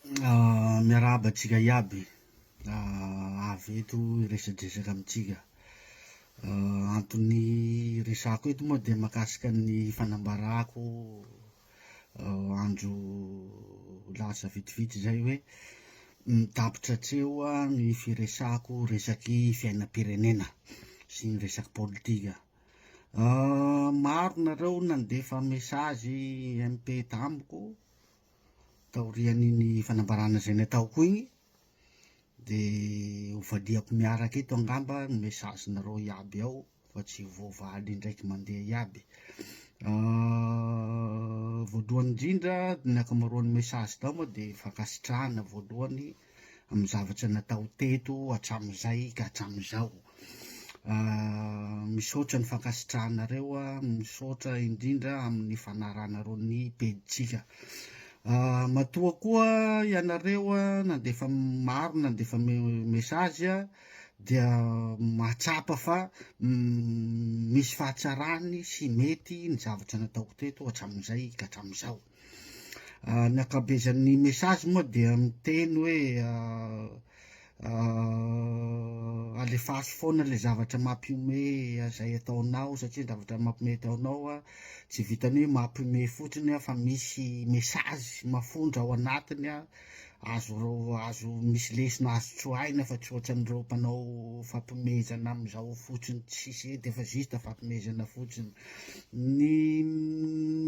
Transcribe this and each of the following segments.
Miarahaba antsika iaby avy eto hiresadresaka amintsika. Antony hiresahako eto moa dia mahakasika ny fanambarako andro lasa vitsivitsy izay hoe tapitra hatreo ny firesahako resaky fiainam-pirenena sy ny resaky politika. Maro nareo nandefa message MP tamiko taorian'iny fanambarana izay nataoko iny, de ho valiako miaraka eto angamba ny message-nareo iaby ao fa tsy voavaly indraiky mandeha iaby. Voalohany indrindra ny ankamaroan'ny message tao moa de fankasitrahana voalohany amin'ny zavatra natao teto hatramin'izay ka hatramin'izao. Misaotra ny fankasitrahanareo, misaotra indrindra amin'ny fanarahanareo ny pejintsika. Matoa koa ianareo nandefa maro nandefa message dia mahatsapa fa misy fahatsarany sy mety ny zavatra nataoko teto hatramin'izay ka hatramin'izao. Ny ankabezan'ny message moa dia miteny hoe Alefaso foana le zavatra mampihomehy izay ataonao satria ny zavatra mampihomehy ataonao a tsy vitan'ny hoe mampihomehy fotsiny a fa misy message mafonja ao anatiny a, azo azo misy lesona azo tsoahina fa tsy ohatran'ireo mpanao fampihomehezana amin'izao fotsiny tsisy de efa juste fampihomehezana fotsiny. Ny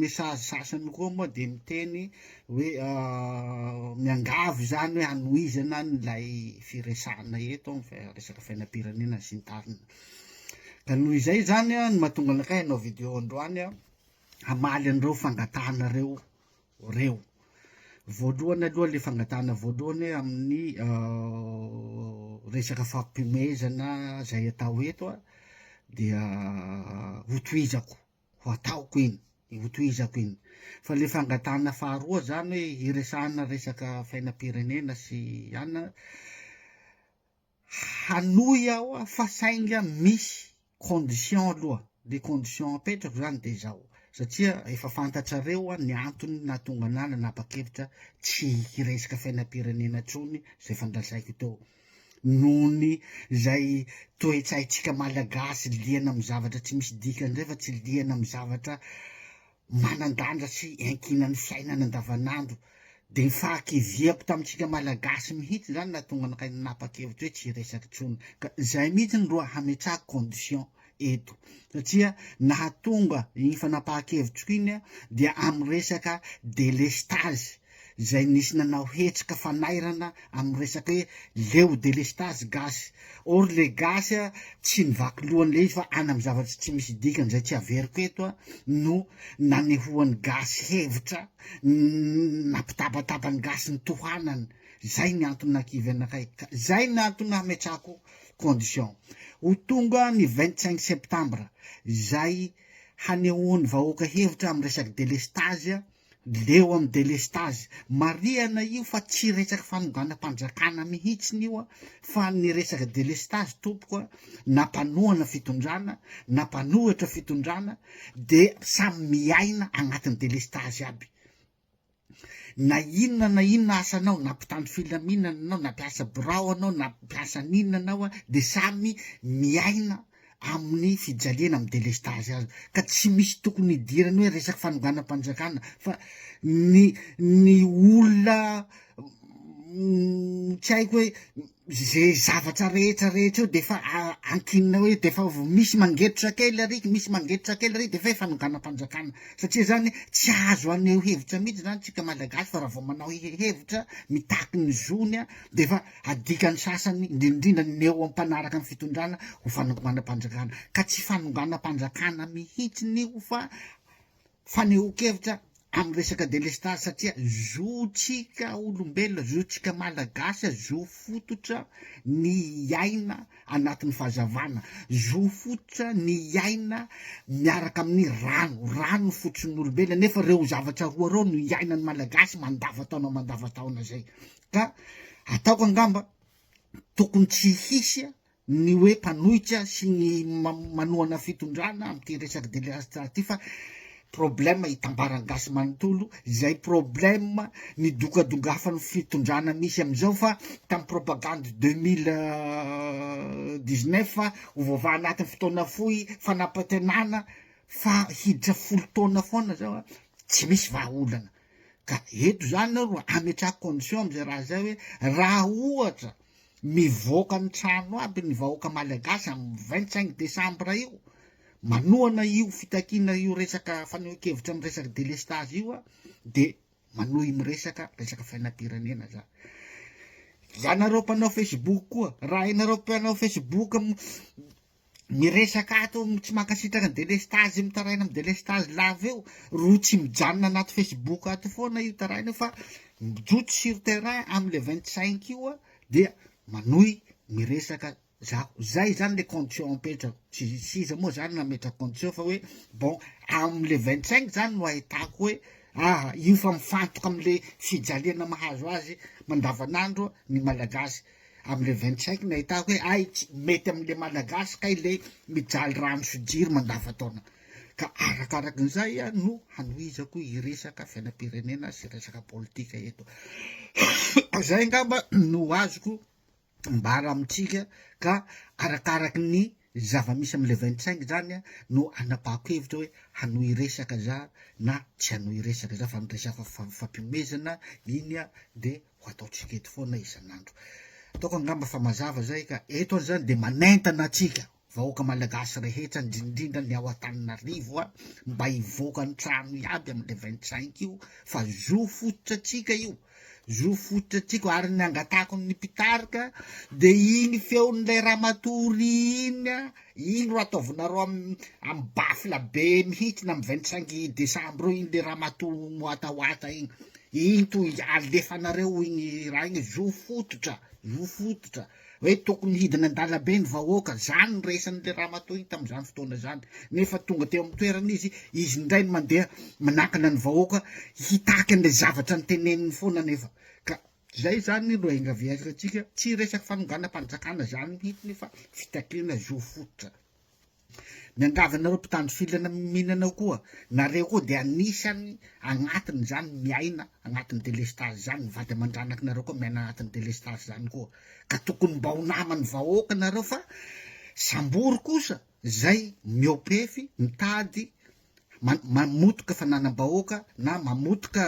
message sasany koa moa de miteny hoe miangavy izany hoe hanohizana an'ilay firesahana eto amin'ny resaka fiainam-pirenena sy ny tariny. Ka noho izay izany no mahatonga anakay hanao vidéo androany hamaly an'ireo fangatahanareo reo. Voalohany aloha le fangatahana voalohany amin'ny resaka fampihomehezana izay atao eto dia hotohizako. ho ataoko iny, ho tohizako iny. Fa le fangatahana faharoa zany hoe hiresahana resaka fiainam-pirenena sy anona, hanohy aho fa sainga misy condition aloha, le condition apetrako zany de zao, satria efa fantatrareo ny antony nahatonga anah nanapa-kevitra tsy hiresaka fiainam-pirenena intsony zay efa nolazaiko teo. noho ny izay toe-tsaintsika Malagasy liana amin'ny zavatra tsy misy dikany izay fa tsy liana amin'ny zavatra manan-danja sy iankinan'ny fiainana andavanandro. Dia ny fahakiviako tamintsika Malagasy mihitsy izany nahatonga anakay nanapa-kevitra hoe tsy hiresaka intsony. Ka izay mihitsy no hametrahako condition eto. Satria nahatonga iny fanapahan-kevitriko iny dia amin'ny resaka delestazy izay nisy nanao hetsika fanairana amin'ny resaka hoe leo delestazy gasy. Or le gasy tsy nivaky lohan'le izy fa any amin'ny zavatra tsy misy dikany izay tsy averiko eto no nanehoan'ny gasy hevitra, nampitabataba ny gasy nitohanany. Zay ny antony nahakivy anakay. Ka zay ny antony nametrahako condition. Ho tonga ny 25 septembre izay hanehoan'ny vahoaka hevitra amin'ny resaky delestazy leo amin'ny delestazy. Marihana io fa tsy resaky fanonganam-panjakana mihitsiny io fa ny resaka delestazy tompoko a, na mpanohana fitondrana na mpanohitra fitondrana de samy miaina agnatin'ny delestazy aby. Na inona na inona asanao, na mpitandro filaminana anao, na mpiasa birao anao, na mpiasa n'inona anao dia samy miaina amin'ny fijaliana amin'ny delestazy azy. Ka tsy misy tokony hidirany hoe resaky fanonganam-panjakana fa ny ny olona tsy haiko hoe ze zavatra rehetra rehetra eo de efa ankinina hoe de efa misy mangetotra kely ary misy mangetotra kely ary de efa hoe fanonganam-panjakana satria zany tsy azo aneho hevitra mihitsy zany tsika malagasy fa raha vao manao hevitra mitaky ny zony a de efa adikany sasany indrindrindra ny eo ampanaraka ny fitondrana ho fanonganam-panjakana ka tsy fanonganam-panjakana mihitsy io fa fanehoan-kevitra amin'ny resaka delestazy satria zo-tsika olombelona, zo-tsika malagasy, zo fototra ny hiaina anatin'ny fahazavana, zo fototra ny hiaina miaraka amin'ny rano, rano no fototry ny olombelona nefa ireo zavatra roa ireo no iainan'ny malagasy mandava-taona mandava-taona izay ka ataoko angamba tokony tsy hisy ny hoe mpanohitra sy ny manohana fitondrana amin'ity resaky delestazy ity fa. Problème itambaran'ny gasy manontolo izay problème nidogadogafan'ny fitondrana misy amin'izao fa tamin'ny propagande 2019 fa ho voavaha anatin'ny fotoana fohy fanampantenana fa hiditra 10 taona foana zao a, tsy misy vahaolana. Ka eto zany ro ametrahako condition am'izay raha zay hoe raha ohatra mivoaka ny trano aby ny vahoaka malagasy amin'ny 25 décembre io manohana io fitakiana io, resaka fanehoan-kevitra amy resaky délestage io a, de manohy miresaka resaka fiainam-pirenena za. Ianareo mpanao Facebook koa, raha ianareo mpanao Facebook miresaka ato tsy mankasitraka ny délestage, mitaraina amy délestage lava eo ro tsy mijanona anaty Facebook ato foana io taraina io, fa mijotso sur terrain am'le 25 io a, dia manohy miresaka zaho. Zay zany le condition apetrako. Tsy siza moa zany nametraka condition fa hoe bon, am'le 25 zany no ahitako hoe ah, io fa mifantoka am'le fijaliana mahazo azy mandavanandro ny malagasy. Am'le 25 no ahitako hoe ay, tsy mety am'le malagasy kay le mijaly rano sy jiro mandava-taona. Ka arakarakin'izay a no hanohizako hiresaka fiainam-pirenena sy resaka politika eto. Zay angamba no azoko mbara amitsika. Ka arakaraky ny zava-misy am'le 25 zany a no anapahako hevitra hoe hanohy resaka za na tsy hanohy resaka za, fa nyresaka fampihomezana iny a de ho ataotsika eto foana isan'andro. Ataoko angamba fa mazava zay. Ka eto any zany de manentana atsika vahoaka malagasy rehetra, indrindrindra ny ao Antananarivo a, mba hivoaka ny trano iaby am'le 25 io, fa zo fototra atsika io, zo fototra atsika. Ary ny angatako ny mpitarika de iny feon'ilay ramatory iny a, iny ro ataovinareo amy baffle be mihitsy na amy 25 décembre io iny le ramatoa moatahoata iny, iny to alefanareo iny raha iny. Zo fototra, zo fototra hoe tokony hidina an-dalabe ny vahoaka zany ny resan'le ramatoa iny tam'izany fotoana zany, nefa tonga teo amin'ny toerana izy, izy indray ny mandeha manakana ny vahoaka hitaky an'le zavatra ny teneniny foana. Nefa ka zay zany ro engaviazaka atsika, tsy resaky fanonganam-panjakana zany mihitsy, nefa fitakiana zo fototra. Miangavy anareo mpitandro filaminana koa, nareo koa de anisany agnatiny zany miaina agnatin'ny délestage zany, ny vady aman-dranaky nareo koa miaina agnatin'ny délestage zany koa, ka tokony mba ho naman'ny vahoaka nareo, fa sambory kosa zay miopefy mitady mamotoka fananam-bahoaka na mamotoka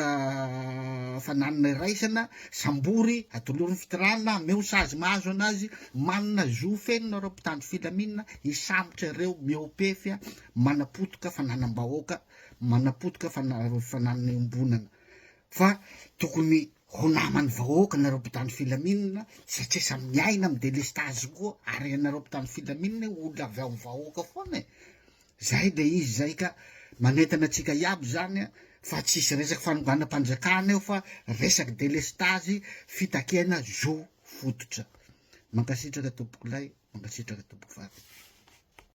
fananana iraisana. Sambory, atolory ny fitirana, ameo sazy mahazo anazy. Manana zo feno nareo mpitandro filaminana hisambotra ireo miopefy manapotoka fananam-bahoaka, manapotoka fananana iombonana, fa tokony ho naman'ny vahoaka nareo mpitandro filaminana, satria samy miaina amy délestage koa. Ary ianareo mpitandro filaminana olona avy ao amy vahoaka foana e, zay le izy zay. Ka manentana atsika iaby zany a, fa tsisy resaky fanonganam-panjakana eo, fa resaky délestage, fitakiana zo fototra. Mankasitraka tompokolay, mankasitraka tompoko vavy.